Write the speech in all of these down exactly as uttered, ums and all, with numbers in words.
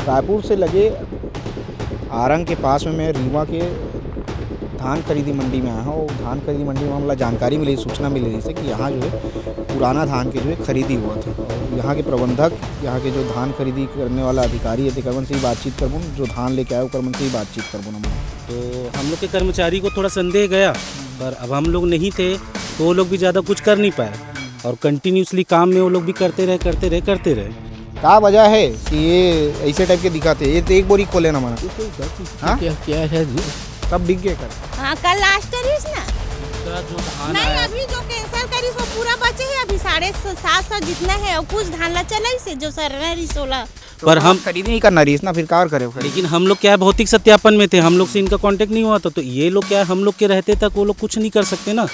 रायपुर से लगे आरंग के पास में मैं रीवा के धान खरीदी मंडी में आया हूँ। और धान खरीदी मंडी में हमला जानकारी मिली, सूचना मिली रहिसे कि यहाँ जो है पुराना धान के जो है खरीदी होवत हे। यहाँ के प्रबंधक, यहाँ के जो धान खरीदी करने वाला अधिकारी है, तेकर मन से ही बातचीत करबो, जो धान लेके आए ओकर मन से ही बातचीत करबो ना। तो हम लोग के कर्मचारी को थोड़ा संदेह गया, पर अब हम लोग नहीं थे तो वो लोग भी ज़्यादा कुछ कर नहीं पाए, और कंटिन्यूसली काम में वो लोग भी करते रहे, करते रहे, करते रहे। का वजह है कि ये ऐसे टाइप के दिखाते? ये तो एक बोरी खोले ना मना। हाँ? क्या, क्या है जी? सब बिक गए कल? हाँ, कल लास्ट रहीस ना। पूरा जो धान नहीं, आया। अभी जो कैंसिल करीस वो पूरा बचे है अभी साढ़े सात सौ जितना है, और कुछ धान ला चलाइस हे जो सरना रहीस ओला। तो पर हम खरीदी नहीं करना रहीस ना, फिर का करे? लेकिन हम लोग क्या है, भौतिक सत्यापन में थे, हम लोग से इनका कॉन्टैक्ट नहीं हुआ था, तो ये लोग क्या है, हम लोग के रहते तक वो लोग कुछ नहीं कर सकते ना।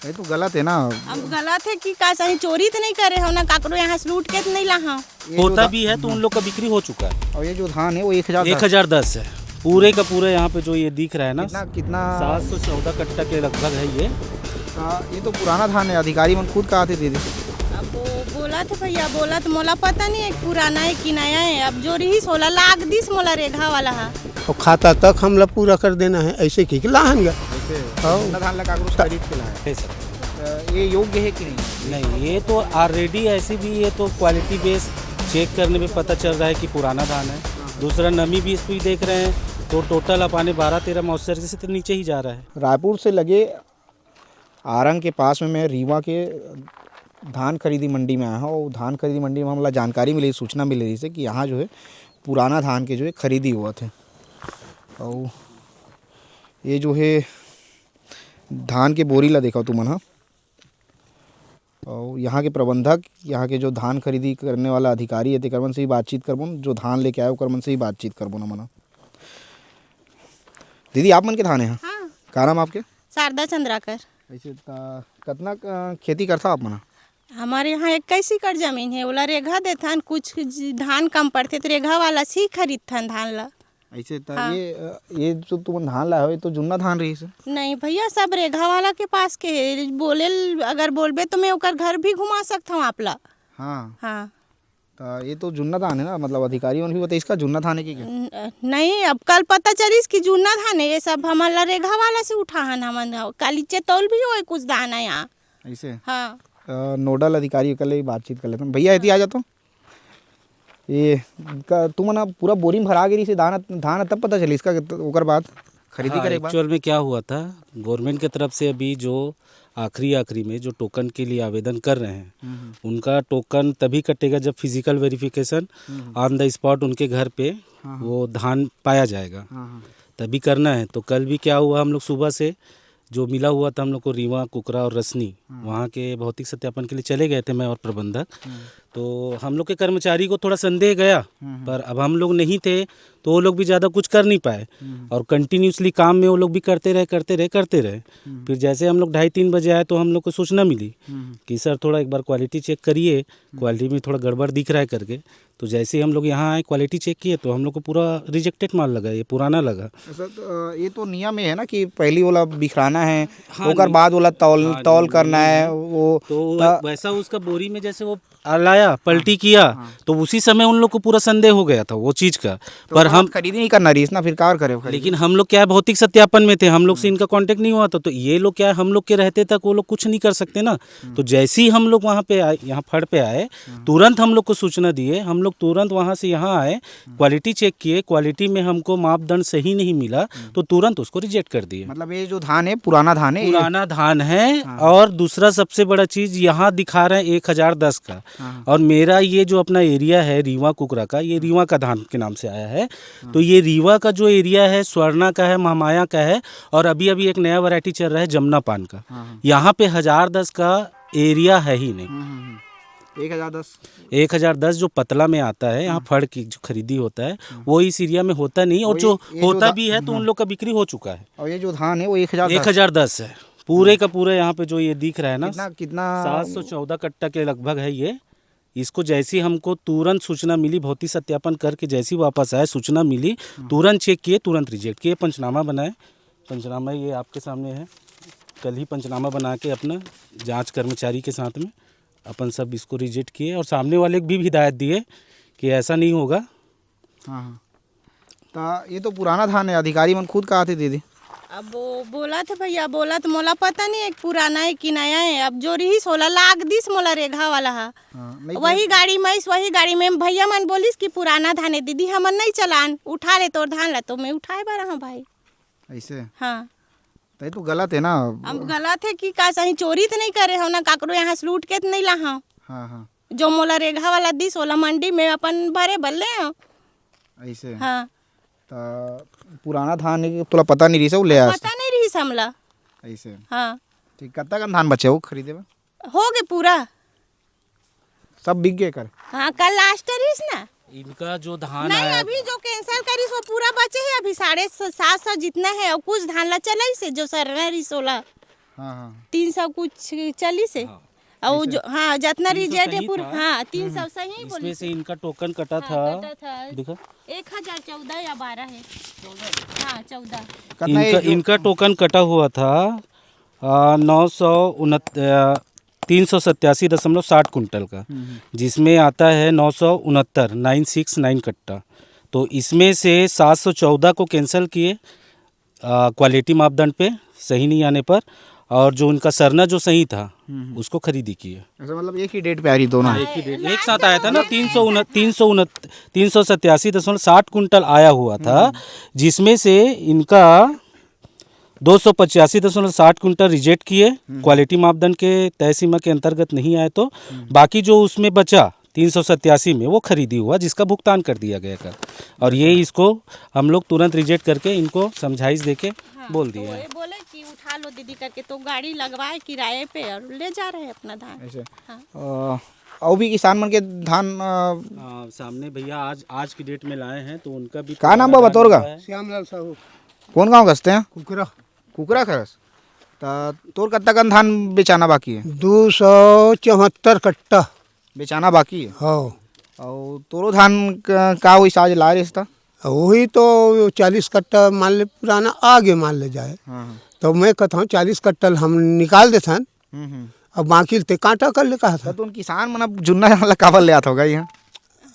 ये तो गलत है ना। अब गलत है कि का चाही, चोरी तो नहीं करे हो ना, काकरो यहाँ से लूट के तो नहीं ला हो। ये जो होता धा-, भी है तो हाँ। उन लोग का बिक्री हो चुका है। और ये जो धान है वो एक हजार दस। एक हजार दस है पूरे का पूरा। यहाँ पे जो ये दिख रहा है ना, कितना, कितना? सात सौ चौदह कट्टा के लगभग है ये। हाँ, ये तो पुराना धान है, अधिकारी मन खुद कहा थे दे दे। अब वो बोला था भैया, बोला तो मोला पता नहीं है पुराना है कि नया है। अब जो रहीस ओला लाग दिस मोला रेघा वाला हा। और खाता तक हमला पूरा कर देना है, ऐसे कह के लाहन गा। ऐसे हाँ। पुराना धान ला काकरो से खरीद के लाए। है सर। अ, ये योग्य है कि नहीं? नहीं, ये तो ऑलरेडी ऐसे भी, ये तो क्वालिटी बेस चेक करने में पता चल रहा है कि पुराना धान है। दूसरा नमी भी इसको ही देख रहे हैं, तो टोटल आप आने बारह तेरह मॉइस्चर से तो नीचे ही जा रहा है। रायपुर से लगे आरंग के पास में मैं रीवा के धान खरीदी मंडी में आया हूँ। और धान खरीदी मंडी में हमला जानकारी मिली, सूचना मिली रहिसे कि यहाँ जो है पुराना धान के जो है खरीदी होवत हे। और ये जो है धान के बोरी ला देखो तुमन हा। और यहाँ के प्रबंधक, यहाँ के जो धान खरीदी करने वाला अधिकारी है, तेकर मन से भी बातचीत करबो, जो धान लेके आए ओकर मन से भी बातचीत करबो ना मना। दीदी, आप मन के धान है? हाँ। का नाम आपके? शारदा चंद्राकर। ऐसे ता-, कतना, अ, खेती करथा आप मन? हमारे यहाँ इक्कीस एकड़ जमीन है, ओला रेघा देथन, कुछ ज-, धान कम पड़थे तो रेघा वाला से ही खरीदथन धान ला। ऐसे त हाँ। ये, अ, ये जो तुमन धान लाए हो, ये तो जुन्ना धान रहीस। नहीं भैया, सब रेघा वाला के पास के है। बोले ल-, अगर बोलबे तो मैं ओकर घर भी घुमा सकता हूँ आप ला। हाँ। हाँ। त ये तो जुन्ना धान है ना, मतलब अधिकारी मन भी बताइस इसका जुन्ना धान है कि क्या? न-, नहीं, अब कल पता चलिस कि जुन्ना धान है। ये सब हमन ला रेघा वाला से उठाहन, हमन कालीचे तौल भी होए कुछ धान है यहाँ। ऐसे? हाँ। अ, नोडल अधिकारी कल ही बातचीत कर लेते हैं। भैया, एती आ जातो। ये का, तुमन पूरा बोरी में भरा गिरी से धान, धान तब पता चलिस इसका, ओकर बाद खरीदी हाँ, करे के बाद? एक्चुअल में क्या हुआ था, गवर्नमेंट की तरफ से अभी जो आखिरी, आखिरी में जो टोकन के लिए आवेदन कर रहे हैं, हम्म, हम्म। उनका टोकन तभी कटेगा जब physical verification hmm, hmm. On the spot उनके घर पे हाँ, हाँ। वो धान पाया जाएगा, हाँ, हाँ। तभी करना है। तो कल भी क्या हुआ, हम लोग सुबह से जो मिला हुआ था हम लोग को रीवा, कुकरा और रसनी, हाँ। वहाँ के भौतिक सत्यापन के लिए चले गए थे मैं और प्रबंधक। हम्म। तो हम लोग के कर्मचारी को थोड़ा संदेह गया, हम्म, हम्म। पर अब हम लोग नहीं थे तो वो लोग भी ज़्यादा कुछ कर नहीं पाए। हम्म। और कंटिन्यूसली काम में वो लोग भी करते रहे, करते रहे, करते रहे। हम्म। फिर जैसे हम लोग ढाई तीन बजे आए तो हम लोग को सूचना मिली हम्म। कि सर, थोड़ा एक बार क्वालिटी चेक करिए, हम्म। क्वालिटी में थोड़ा गड़बड़ दिख रहा है करके। तो जैसे ही हम लोग यहाँ आए, क्वालिटी चेक किए तो हम लोग को पूरा रिजेक्टेड माल लगा, ये पुराना लगा। ऐसा तो, अ, ये तो नियम ये है ना कि पहली ओला बिखराना है, हाँ, ओकर नहीं। बाद ओला तौल, हाँ, तौल नहीं, करना नहीं, है, नहीं। वो तो त- वैसा उसका बोरी में जैसे वो लाया, पलटी हाँ, किया, हाँ। तो उसी समय उन लोग को पूरा संदेह हो गया था वो चीज़ का। तो पर हम खरीदी नहीं करना रहीस ना, फिर का करे खरीदी? लेकिन हम लोग क्या है, भौतिक सत्यापन में थे, हम लोग से हम्म। इनका कॉन्टैक्ट नहीं हुआ था, तो ये लोग क्या है, हम लोग के रहते तक वो लोग कुछ नहीं कर सकते ना। हम्म। तो जैसे ही हम लोग वहाँ पे आए, यहाँ फड़ पे आए, हम्म। तुरंत हम लोग को सूचना दिए, हम लोग तुरंत वहाँ से यहाँ आए, हम्म। क्वालिटी चेक किए, क्वालिटी में हमको मापदंड सही नहीं मिला, हम्म। तो तुरंत उसको रिजेक्ट कर दिए। मतलब ये जो धान है, पुराना धान है, ये? पुराना धान है। हाँ। और दूसरा सबसे बड़ा चीज़ यहाँ दिखा रहे हैं एक हज़ार दस का, हाँ। और मेरा ये जो अपना एरिया है रीवा कुकरा का, ये रीवा का धान के नाम से आया है। हाँ। तो ये रीवा का जो एरिया है, स्वर्णा का है, महामाया का है, और अभी अभी एक नया वैरायटी चल रहा है जमुना पान का। हाँ, हाँ। यहाँ पे हज़ार दस का एरिया है ही नहीं। हम्म, हम्म, हम्म। एक हज़ार दस। एक हज़ार दस जो पतला में आता है, यहाँ हम्म। फड़ की जो खरीदी होता है, हम्म। वो इस एरिया में होता नहीं, और वो जो ये, ये जो होता धा-, भी है, तो उन हम्म। लोग का बिक्री हो चुका है। और ये जो धान है, वो एक हज़ार दस। एक हज़ार दस है पूरे हम्म। का पूरा। यहाँ पे जो ये दिख रहा है ना, कितना, कितना? सात सौ चौदह कट्टा के लगभग है ये। इसको जैसे ही हमको तुरंत सूचना मिली, भौतिक सत्यापन करके जैसे ही वापस आए, सूचना मिली, हम्म। तुरंत चेक किए, तुरंत रिजेक्ट किए, पंचनामा बनाए। पंचनामा ये आपके सामने है, कल ही पंचनामा बना के अपना जांच कर्मचारी के साथ में अपन सब इसको रिजेक्ट किए और सामने वाले को भी हिदायत दिए कि ऐसा नहीं होगा। हाँ, हाँ। त ये तो पुराना धान है, अधिकारी मन खुद कहा थे दीदी। अब वो बोला थे भैया, बोला तो मोला पता नहीं, एक पुराना है कि नया है। अब जो रहीस ओला लाग दिस मोला रेघा वाला हा। हाँ, नहीं तो वही गाड़ी में, वही गाड़ी में भैया मन बोलिस कि पुराना धान है दीदी, हमन नहीं चलान, उठा ले तोर धान ला, तो मैं उठाए बर हूँ भाई। ऐसे? हाँ। त ये तो गलत है ना। अब गलत है कि का सही, चोरी तो नहीं करे हो ना, काकरो यहाँ से लूट के तो नहीं ला हो। हाँ, हाँ। जो मोला रेघा वाला दिस, ओला मंडी में अपन भरे बर ले हो। ऐसे? हाँ। त पुराना धान है कि तोला पता नहीं रहीस, वो ले आस? पता नहीं रहीस हमला। ऐसे? हाँ। ठीक, कतका कन धान बचे हो खरीदे बर? हो गए पूरा। सब बिक गए कर? हाँ, कल लास्ट रहीस ना। इनका जो धान नहीं, आया अभी जो कैंसिल करिस वो पूरा बचे है, अभी साढ़े स-, सात सौ जितना है, और कुछ धान ला चलाइस है, जो सरना रहीस ओला हाँ, हाँ। तीन सौ कुछ चलिस है। हाँ। और तीन सौ जो, हाँ, जितना तीन सौ रिजेक्ट है सही पूरा, था। हाँ, तीन सौ हम्म। सही इसमें बोलिस से है। इनका टोकन कटा हाँ, था। कटा था। दिखा। एक हजार चौदह या बारह है। हाँ, चौदह। कितना इनका, है जो इनका टोकन कटा हुआ था, आ, नौ सौ उनहत्तर, आ, तीन सौ सत्तासी दशमलव साठ कुंटल का, हम्म, हम्म। जिसमें आता है नौ सौ उनहत्तर, नाइन सिक्स नाइन कट्टा। तो इसमें से सात सौ चौदह को कैंसिल किए, आ, क्वालिटी मापदंड पे, सही नहीं आने पर, और जो उनका सरना जो सही था, हम्म, हम्म। उसको खरीदी किए। ऐसा मतलब एक ही डेट पे आ रही दोनों? हाँ, एक ही डेट, एक साथ आया था ना, तीन सौ उन-, तीन सौ उन-, तीन सौ सत्तासी दशमलव साठ कुंटल आया हुआ था, हम्म। जिसमें से इनका दो सौ पचासी दशमलव साठ कुंटल रिजेक्ट किए, हम्म। क्वालिटी मापदंड के तय सीमा के अंतर्गत नहीं आए तो। हम्म। बाकी जो उसमें बचा तीन सौ सत्तासी में, वो खरीदी हुआ, जिसका भुगतान कर दिया गया कल। और ये इसको हम लोग तुरंत रिजेक्ट करके इनको समझाइश देके हाँ, बोल तो दिए हैं। ये बोले कि उठा लो दीदी करके, तो गाड़ी लगवाए किराए पे और ले जा रहे हैं अपना धान। ऐसे। हाँ। अ, और भी किसान मन के धान, अ, हाँ, सामने भैया आज, आज की डेट में लाए हैं, तो उनका भी का नाम बा तोर का? श्यामलाल साहू। कौन गाँव कस ते? कुकरा। कुकरा कस। त तोर कत्ता कन धान बेचाना बाकी है? दो सौ चौहत्तर कट्टा। बेचाना बाकी है? हाँ। और तोरो धान क-, का वही साज ला रहे था? वही तो चालीस कट्टा मान ले पुराना आगे मान ले जाए। हाँ, हाँ। तो मैं कहता हूँ चालीस कट्टा हम निकाल देथन। हम्म, हम्म। अब बाकी ते कांटा कर ले कहा था। तो उन किसान मन अब जुन्ना धान ला काबर ले आत होगा यहाँ?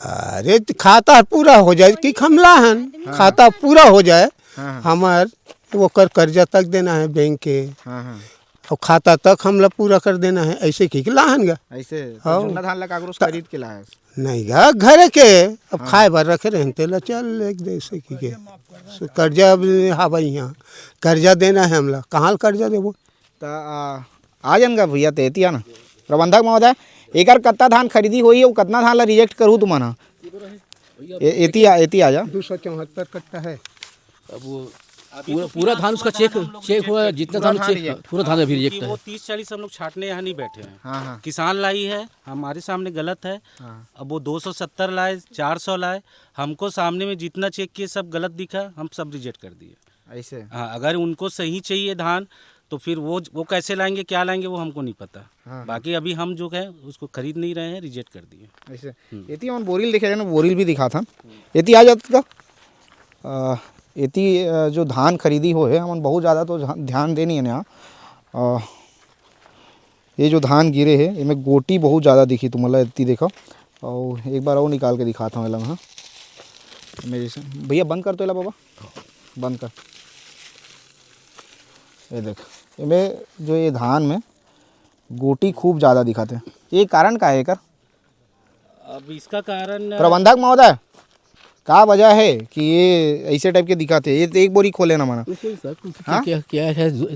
अरे, त खाता पूरा हो जाए कि हम लाहन, हाँ। खाता पूरा हो जाए, हाँ, हाँ। हमार ओकर कर्जा तक देना है बैंक के, हाँ, हाँ। और खाता तक हमला पूरा कर देना है, ऐसे की लाहन गा। ऐसे तो हाँ। जुन्ना धान ला काकरो से त-, खरीद के लाए? नहीं गा, घरे के अब हाँ। खाए भर रखे रहन, तेला चल एक दे ऐसे की के। सो कर्जा अब हावै यहाँ, कर्जा देना है हमला, कहाँ ले कर्जा देबो? त, आ, आ जान गा भैया, त एती आ ना। प्रबंधक महोदय, एकर कत्ता धान खरीदी होही अउ कतना धान ला रिजेक्ट करहू तुमन ह? ए-, एती आ, एती आ जा। दो सौ चौहत्तर कट्टा है। अब वो अभी पूरा, तो पूरा फिलहाल धान उसका पूरा चेक, धान हम लोग चेक रिजेक्ट हुआ है, कर दिए। जितना पूरा धान धान चेक, रिजेक्ट है। वो तीस चालीस हम लोग छाटने यहाँ नहीं बैठे हैं। हाँ, हाँ। किसान लाई है, हमारे सामने गलत है। हाँ। अब वो दो सौ सत्तर लाए, चार सौ लाए, हमको सामने में जितना चेक किए सब गलत दिखा, हम सब रिजेक्ट कर दिए। ऐसे? हाँ, अगर उनको सही चाहिए धान, तो फिर वो, वो कैसे लाएंगे, क्या लाएंगे, वो हमको नहीं पता। हाँ। बाकी अभी हम जो है, उसको खरीद नहीं रहे हैं, रिजेक्ट कर दिए। ऐसे? हम्म। एती हमन बोरिल देखे ना, बोरिल भी दिखात हन। एती आ जात का? अ, एती, अ, जो धान खरीदी हो है, हमन बहुत ज़्यादा तो ध्या-, ध्यान दे नहीं है यहाँ। अ, ये जो धान गिरे हे, एमे गोटी बहुत ज़्यादा दिखी तुमन ला, एती देखो। अउ एक बार अउ निकाल के दिखात हँव एला मैं, हाँ। एमे जैसे, भैया बंद कर तो एला बाबा, बंद कर। ये देख, एमे जो ये धान में गोटी खूब ज़्यादा दिखत हे, ये कारण का है एकर? अब इसका कारण प्रबंधक महोदय, का वजह है कि ये ऐसे टाइप के दिखाते? ये तो एक बोरी खोले ना मना। नहीं, सही सर, कुछ हाँ? क्या, क्या है, जो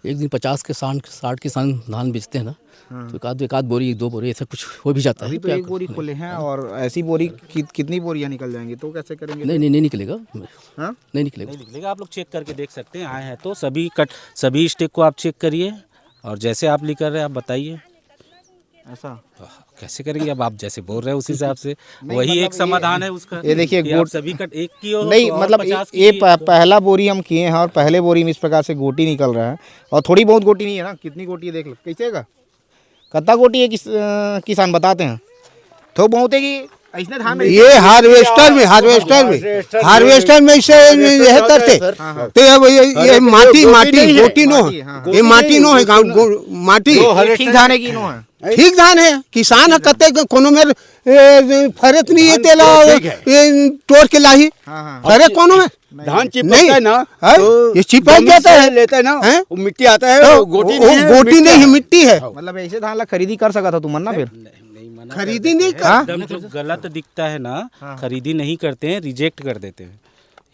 एक दिन पचास के साठ, साठ किसान धान बेचते हैं ना, हाँ। तो एक आध, एक आध बोरी, दो बोरी ऐसा कुछ हो भी जाता है। अभी तो क्या एक बोरी खोले हैं और ऐसी बोरी कि-, कितनी बोरियां निकल जाएंगी, तो कैसे करेंगे नहीं, फिर? नहीं, नहीं निकलेगा। हाँ? नहीं निकलेगा। नहीं निकलेगा, आप लोग चेक करके देख सकते हैं, आए हैं तो सभी कट, सभी स्टेक को आप चेक करिए और जैसे आप निकल रहे हैं, आप बताइए। ऐसा? तो कैसे करेंगे? अब आप जैसे बोल रहे हैं, उस हिसाब से नहीं, वही मतलब एक समाधान ये, है उसका ये देखिए, कि आप गोट-, सभी का एक की हो नहीं, तो और मतलब पचास ये, की ये भी प-, हो। पहला बोरी हम किए हैं और पहले बोरी में इस प्रकार से गोटी निकल रहा है और थोड़ी बहुत गोटी नहीं है ना, कितनी गोटी है देख लो, कैसे का? कत्ता गोटी है किस, अ, किसान बताते हैं? थोक बहुत है कि ऐसने धान ये हार्वेस्टर में, हार्वेस्टर में, हार्वेस्टर में इसे यह करते। हाँ, हाँ। तो ये, ये, ये अरे, तो माटी, गोटी माटी, नहीं है। गोटी नो है। माटी, हाँ, हाँ। ये माटी नो है, गाँव, गो-, माटी। जो एक ही धान है कि नो है? ठीक धान है, किसान ह कते कोनो मेर ए, फरत नहीं है, तेला ए, तोड़ के लाही। हाँ, हाँ। फरे कोनो में? धान चिपकता है ना, तो ये चिपक जाता है, लेता है ना, वो मिट्टी आता है, तो वो गोटी नहीं है, मिट्टी है। मतलब ऐसे धान ला खरीदी कर सकत हो तुमन ना फिर? खरीदी नहीं कर। एकदम जो गलत दिखता है ना, खरीदी नहीं करते हैं, रिजेक्ट कर देते हैं।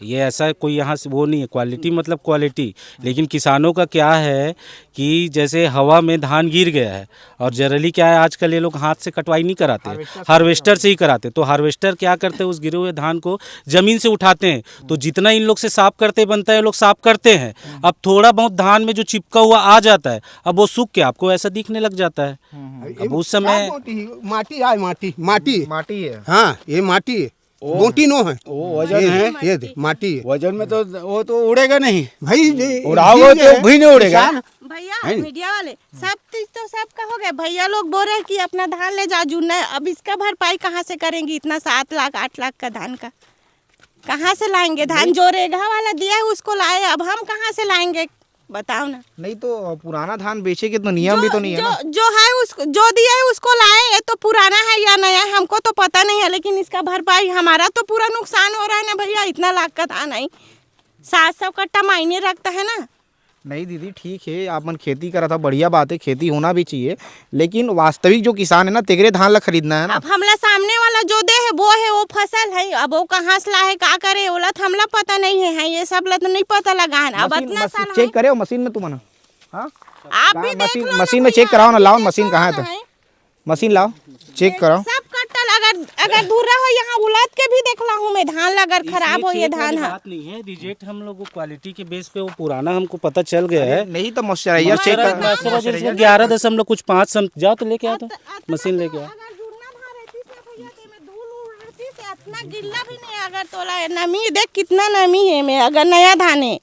ये ऐसा कोई यहाँ से वो नहीं है, क्वालिटी मतलब क्वालिटी। लेकिन किसानों का क्या है कि जैसे हवा में धान गिर गया है और जनरली क्या है, आजकल ये लोग हाथ से कटवाई नहीं कराते, हार्वेस्टर से ही कराते। तो हार्वेस्टर क्या करते हैं, उस गिरे हुए धान को जमीन से उठाते हैं। तो जितना इन लोग से साफ करते बनता है, ये लोग साफ करते हैं। अब थोड़ा बहुत धान में जो चिपका हुआ आ जाता है, अब वो सूख के आपको ऐसा दिखने लग जाता है। अब उस समय माटी आए, माटी, माटी। माटी है। हाँ, ये माटी है। गोटी नो है। वो वजन है। ये दे, माटी है। वजन में तो वो तो उड़ेगा नहीं। भाई, उड़ाओगे तो भी नहीं उड़ेगा। भैया, मीडिया वाले, सब चीज तो सबका हो गया। भैया लोग बोल रहे हैं कि अपना धान ले जाओ जुन्ना। अब इसका भरपाई कहाँ से करेंगे? इतना सात लाख, आठ लाख का धान का कहाँ से लाएंगे? धान जो रेघा वाला दिया है, उसको लाए, अब हम कहाँ से लाएंगे? बताओ ना। नहीं तो पुराना धान बेचे के तो नियम भी तो नहीं है ना। जो है, उसको जो दिया है, उसको लाए। ये तो पुराना है या नया है, हमको तो पता नहीं है, लेकिन इसका भरपाई हमारा तो पूरा नुकसान हो रहा है ना भैया। इतना लाख का धान है, सात सौ कट्टा मायने रखता है ना। नहीं दीदी, ठीक है, आप मन खेती करत हो, बढ़िया बात है, खेती होना भी चाहिए, लेकिन वास्तविक जो किसान है ना, तेकरे धान ला खरीदना है ना। अब हमला सामने वाला जो दे है, वो है, वो फसल है, अब वो कहाँ से ला है, का करे, ओला तो हमला पता नहीं है, है, ये सब ला तो नहीं पता लगा है ना। अब इतना साल चेक करे हो मशीन में तुमन? हाँ, आप भी देख लो ना मशीन में, चेक कराओ ना, लाओ मशीन कहाँ है तो। मशीन लाओ, चेक कराओ। सब कट्टल अगर, अगर धुर्रा हो, यहाँ उलट के भी देख ला हूँ मैं, धान ला अगर खराब हो ये धान है। बात नहीं है, रिजेक्ट हम लोग क्वालिटी के बेस पे, वो पुराना हमको पता चल गया है। नहीं तो मॉइस्चराइजर चेक कर, मॉइस्चराइजर इसमें ग्यारह दशमलव कुछ पाँच सम-, जाओ तो लेके आओ तो, मशीन लेके आओ। अगर जुन्ना धान रहती से भैया, ते में धूल उड़ती से इतना गिल्ला भी नहीं, अगर तोला नमी देख कितना नमी है में, अगर नया धान है।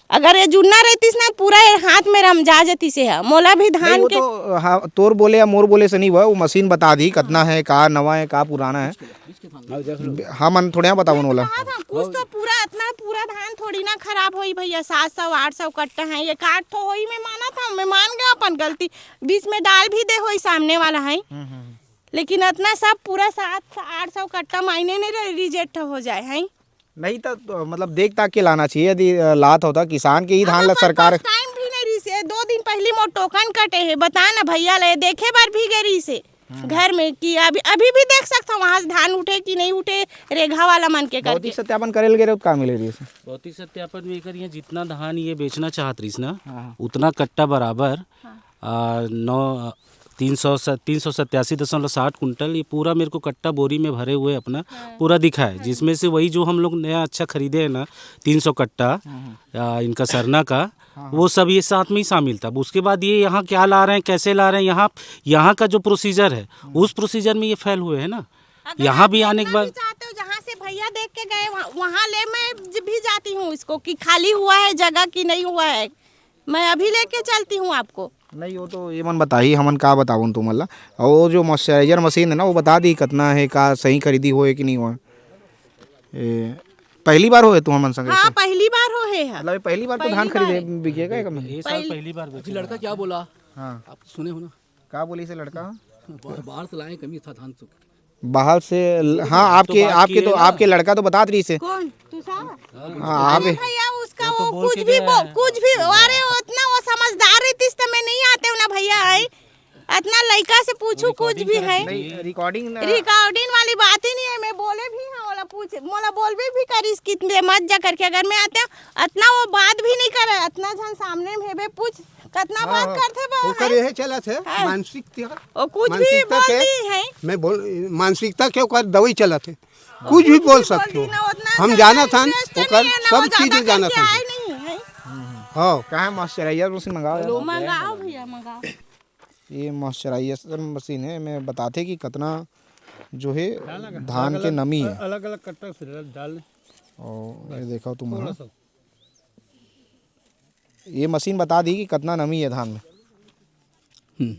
अगर ये जुन्ना रहतीस ना, पूरा ये हाथ में रमजा जतीस हे। मोला भी धान के तो, हाँ, तोर बोले या मोर बोले से नहीं हुआ, वो मशीन बता दी कितना है, का नवा है, का पुराना है। हमन थोड़े यहाँ बतावन ओला। कुछ तो पूरा इतना पूरा धान थोड़ी ना खराब होई भैया, सात सौ आठ सौ कट्टा है, ये काट तो होई, मैं माना था, मैं मान गया अपन गलती, बीच में डाल भी दे होई सामने वाला है, लेकिन इतना सब पूरा सात आठ सौ कट्टा मायने नहीं रहे, रिजेक्ट हो जाए है। नहीं तो, तो मतलब देख ताक के लाना चाहिए। यदि, अ, लात होता किसान के ही धान ला सरकार। टाइम भी नहीं रही से, दो दिन पहली मोर टोकन कटे है, बता ना भैया ले देखे बर भी गए रही से घर में कि अभी, अभी भी देख सकता वहां से धान उठे कि नहीं उठे, रेघा वाला मन के करके। भौतिक सत्यापन करे लगे रहे तो का मिले रही से? भौतिक सत्यापन में एकर ये जितना धान ये बेचना चाहत रहीस ना, हाँ। उतना कट्टा बराबर, हाँ। आ, नौ, तीन सौ स-, तीन सौ सत्तासी दशमलव साठ कुंटल, ये पूरा मेरे को कट्टा बोरी में भरे हुए अपना पूरा दिखा है, जिसमें से वही जो हम लोग नया अच्छा खरीदे हैं ना, तीन सौ कट्टा, आ, इनका सरना का, वो सब ये साथ में ही शामिल था। अब उसके बाद ये यहाँ क्या ला रहे हैं, कैसे ला रहे हैं, यहाँ, यहाँ का जो प्रोसीजर है, उस प्रोसीजर में ये फेल हुए हैं ना। अगर यहाँ आप भी आने के देखना बाद भी चाहते हो, जहाँ से भैया देख के गए, वहाँ, वहाँ ले मैं ज-, भी जाती हूँ इसको कि खाली हुआ है जगह कि नहीं हुआ है, मैं अभी लेके चलती हूँ आपको। नहीं, वो तो ये मन बताही, हमन का बतावन तुमन ला। और वो जो मॉइस्चराइजर मशीन है ना, वो बता दी कितना है, का सही खरीदी होए कि नहीं होए। ए, पहली बार होए तुमन संग हाँ, ऐसे? पहली बार होए है। मतलब ये पहली बार तो धान खरीदे बिकेगा ये कम? ये साल पहली बार बेचे। लड़का क्या बोला? हाँ। आप सुने हो ना? का बोली से लड़का? बाहर, बाहर से लाए, कमी था धान तो। बाहर से ल-, हाँ, आपके, आपके तो, आपके लड़का तो बतात रही से। कौन? तुषार? हाँ, आप अरे भैया, उसका वो कुछ भी, कुछ भी, अरे, वो इतना वो समझदार रहतीस तो मैं नहीं आते हूँ ना भैया, आई। इतना लड़का से पूछू कुछ भी है। नहीं, रिकॉर्डिंग ना। रिकॉर्डिंग वाली बात ही नहीं है, मैं बोले भी हाँ, मोला पूछ, मोला बोलबे भी करीस कितने मत जा करके, अगर मैं आते हूँ, इतना वो बात भी नहीं करे, इतना झन सामने में हेबे पूछ, कितना बात करथे बा, ओकर यही चलत है, मानसिकता। वो कुछ भी बोल दी है। मैं बोल, मानसिकता के ओकर दवाई चलत है, कुछ भी बोल सकते हो। हम जानत हन, ओकर सब चीज जानत हन। हाँ। कहाँ मॉइस्चराइजर मशीन मंगाओ यार? मंगाओ भैया, मंगाओ। ये मॉइस्चराइजर मशीन है, मैं बताथे कि कितना जो है धान के नमी है। अलग-अलग कट्टा से डाल, डाल। और ये देखो तुम, ये मशीन बता दी कि कितना नमी है धान में। हम्म।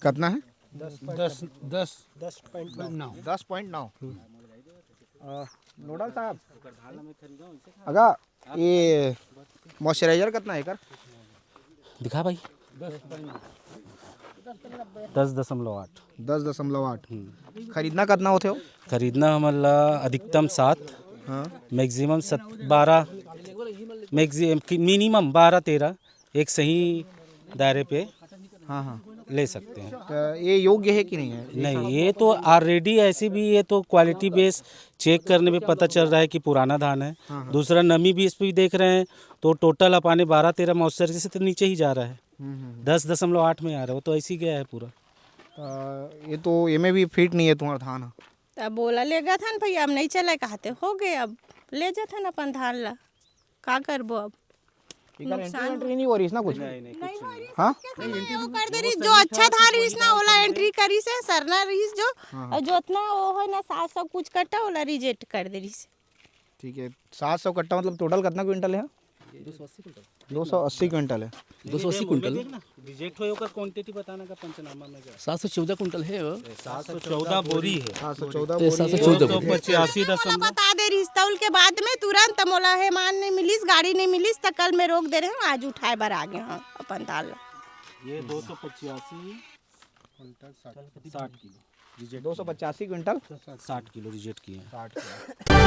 कितना है? दस, दस, दस पॉइंट नौ। दस पॉइंट नौ। नोडल साहब, अगा, ये मॉइस्चराइजर कितना है एकर? दिखा भाई। दस दशमलव आठ। दस दशमलव आठ। खरीदना कितना होते हो? खरीदना हमन ला अधिकतम सात, हाँ। मैक्सिमम सत बारह, मैक्सिमम मिनिमम बारह तेरह, एक सही दायरे पे हाँ, हाँ। ले सकते हैं। तो ये योग्य है कि नहीं है? नहीं, ये तो ऑलरेडी ऐसे भी, ये तो क्वालिटी बेस चेक करने में पता चल रहा है कि पुराना धान है। हाँ, हाँ। दूसरा, नमी भी इस पे देख रहे हैं, तो टोटल अपाने बारह तेरह मॉइस्चर से तो नीचे ही जा रहा है। हम्म, हम्म, हम्म। दस दशमलव आठ में आ रहा है, वो तो ऐसे ही गया है पूरा। तो ये तो एमे भी फिट नहीं है तुम्हारा धान। अब बोला लेगा था ना भैया, अब नहीं चला कहते, हो गए, अब ले जाते ना अपन धान ला, का करबो अब? एकर एंट्री नुकसान वेंट्री नहीं हो रही ना कुछ? नहीं, नहीं, कुछ नहीं। नहीं। हाँ? कैसे नहीं, वो कर दे रही, जो अच्छा धान रहीस ना, ओला एंट्री करीस है, सरना रहीस जो, हाँ, हाँ। और जो इतना वो है ना, सात सौ कुछ कट्टा, ओला रिजेक्ट कर दे रहीस। ठीक है, सात सौ कट्टा मतलब टोटल कितना क्विंटल है? दो सौ अस्सी क्विंटल। दो सौ अस्सी क्विंटल है। दो सौ अस्सी क्विंटल। रिजेक्ट होए ओकर क्वांटिटी बताना का पंचनामा में का? सात सौ चौदह क्विंटल है वो। सात सौ चौदह बोरी है। सात सौ चौदह ए, बोरी है। सात सौ चौदह बोरी। दो सौ पचासी दशमलव। बता दे रहीस, तौल के बाद में तुरंत मोला हे मान नहीं मिलिस, गाड़ी नहीं मिलिस, त कल मैं रोक दे रहे हूँ, आज उठाए बर आ गए हूँ अपन धान ला। ये दो सौ पचासी, साठ किलो रिजेक्ट। दो सौ पचासी क्विंटल। साठ किलो रिजेक्ट किए हैं। साठ किलो।